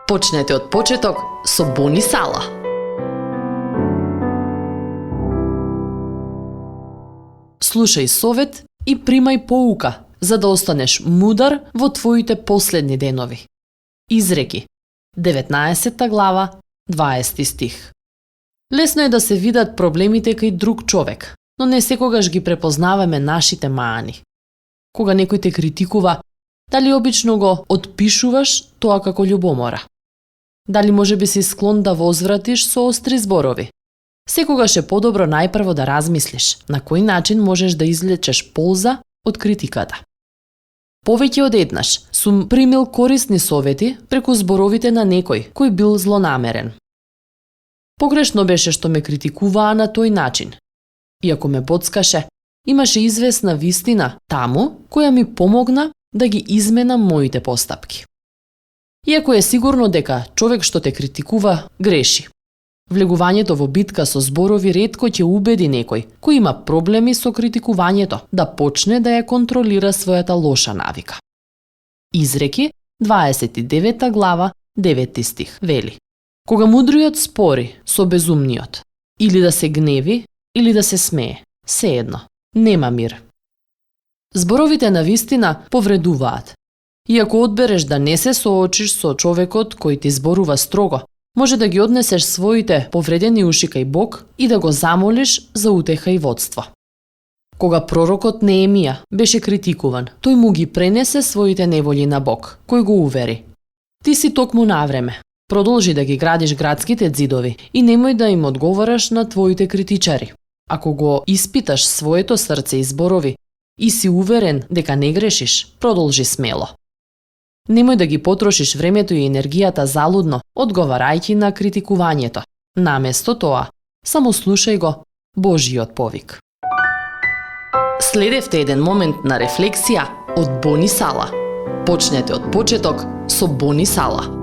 Почнете од почеток со Бони Сала. Слушај совет и примај поука, за да останеш мудар во твоите последни денови. Изреки, 19 глава, 20 стих. Лесно е да се видат проблемите кај друг човек, но не секогаш ги препознаваме нашите маани. Кога некој те критикува, дали обично го отпишуваш тоа како љубомора? Дали можеби си склон да возвратиш со остри зборови? Секогаш е подобро најпрво да размислиш на кој начин можеш да извлечеш полза од критиката. Повеќе од еднаш сум примил корисни совети преку зборовите на некој кој бил злонамерен. Погрешно беше што ме критикуваа на тој начин. Иако ме боцкаше, имаше известна вистина таму која ми помогна да ги изменам моите постапки. Иако е сигурно дека човек што те критикува греши. Влегувањето во битка со зборови ретко ќе убеди некој кој има проблеми со критикувањето да почне да ја контролира својата лоша навика. Изреки, 29 глава, 9 стих, вели: Кога мудриот спори со безумниот, или да се гневи, или да се смее, сеедно, нема мир. Зборовите на вистина повредуваат. Иако одбереш да не се соочиш со човекот кој ти зборува строго, може да ги однесеш своите повредени уши кај Бог и да го замолиш за утеха и водство. Кога пророкот Неемија беше критикуван, тој му ги пренесе своите неволји на Бог, кој го увери: Ти си токму навреме. Продолжи да ги градиш градските ѕидови и немој да им одговораш на твоите критичари. Ако го испиташ своето срце и зборови и си уверен дека не грешиш, продолжи смело. Немој да ги потрошиш времето и енергијата залудно, одговарајќи на критикувањето. Наместо тоа, само слушај го Божјиот повик. Следевте еден момент на рефлексија од Бони Сала. Почнете од почеток со Бони Сала.